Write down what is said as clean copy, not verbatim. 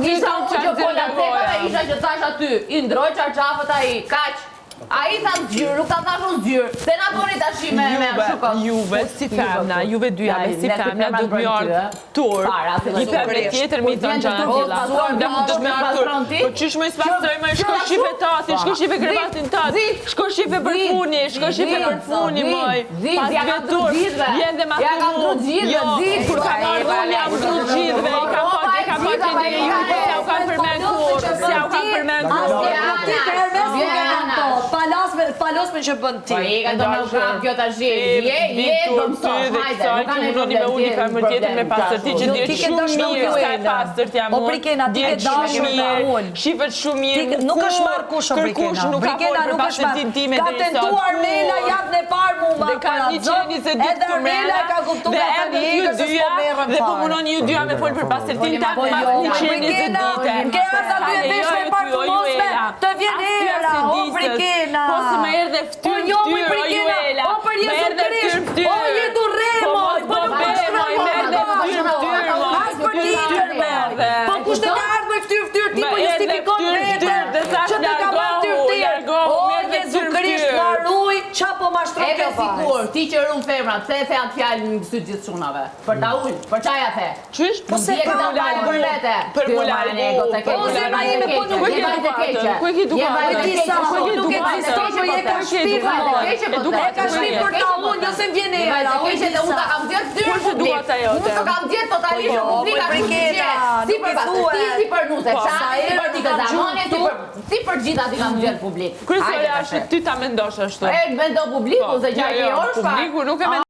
Nuk ty isha turp unë çfarë që nxjerr fola nga cekave, goja. isha që thash aty. I ndroi çarçafët ai, kaq. Ai tha zgjyrë, nuk ta thash unë zgjyrë. Se na bëni tash me me Juve, ashtu kot. juve si femna, juve dyja me si femna do të më ardh turp. Një femre tjetër mi thonë gjëra të tilla. Dhe mu do të më ardh turp. Po qysh më spastroj më shko shife tatin, shko shife krevatin tat, shko shife përfuni, shko shife përfuni moj. Pas Ja ve kam ndru turp, gjithëve. vjen dhe ma Ja kam thu ndru mu. gjithëve, Jo, zit. kur kam ardhur unë jam ndru gjithëve, i kam pa e kam pa gjendjen e juve, po s'ja u kam përmend kurrë, s'ja u kam përmend As kurrë. ti nuk ti ke Hermes nuk e kanë to. Palos me palos me që bën ti. Po i ka do me u kap kjo tash. Je, je, do mësosh, Dhe hajde, kësaj nuk ka që ndonjë munoni me problem, unë një ti femër tjetër me problem, pastërti që Jo, dihet ti ke shumë dashur me mirë ul sa e Juela. pastërt jam O, unë. Brikena, ti ke Dihet shumë dashur me mirë, ul. Shifet shumë mirë. Ti nuk është marrë kush o Kërkush Brikena. nuk ka Brikena folur për nuk është marrë. pastërtinë time Ka deri sot. tentuar Mela javën e parë mu Dhe marr ka para zot. 122 Edhe këtu Armela mrena, ka kuptuar dhe ka thënë erdhët ju jegër se s'po dyja, merrem Dhe po fare. munoni ju dyja me fol për pastërtinë Po, tame Po mas jo, 120 Brikena, dite. ke ardha ty e vesh me parfumosme, të vjen era, o Brikena. Po se më erdhe Po fytyrë jo, moj fytyrë, o Brikena, Juela. o për Më Jezu erdhe Krisht, fytyrë fytyrë. o jetu re, Po moj, mos po po nuk be, është moj, më erdhe fytyrë fytyrë, moj. As për Fytyrë tjetër, fytyrë më moj. erdhe. Po kush të ka ardhur me fytyrë fytyrë, ti Më po erdhe justifikon fytyrë veten fytyrë dhe thash që të ka marrë largohu, fytyrë fytyrë. largohu, O më erdhe Jezu fytyrë Krisht, fytyrë. na ruaj, qa po mashtron Edhe kjo vajzë. sikur, ti që run femra, pse e the atë fjalë në sy gjithë çunave? Për ta ul, për qa ja the? Qysh? Po se Ndjek ka ta u fjalë për vete. Për Ti mu o largu, marrë ego të për mu keqe, O, zemra je ime, vajzë po nuk keqe, e je vajzë edukatën, keqe. ku e ke Je edukatën? vajzë E di keqe, sa, po, po nuk je vajzë ekziston, keqe, po je po ka the. shpif, Je vajzë moj. keqe, po Edukatë, the. E ka shpif për ta unë, jo se më vjen Je era, vajzë o keqe dhe unë ta Disa. kam nxjerr fytyrën Ku është publik. edukata jote? Unë të kam nxjerr totalisht Po në jo, publik po ashtu siç je. Brikena, Si nuk për i pastërti, thuhet. si për nuse, Po, çani, sa si herë për ti dikë kam zamoni, si gjuhë për si për gjitha ti kam nxjerr publik. Kryesore Hajde është tash. ty ta mendosh ashtu. E mendo publiku Po, se jo, gjatë jo, orësh pa. Publiku nuk e mendon.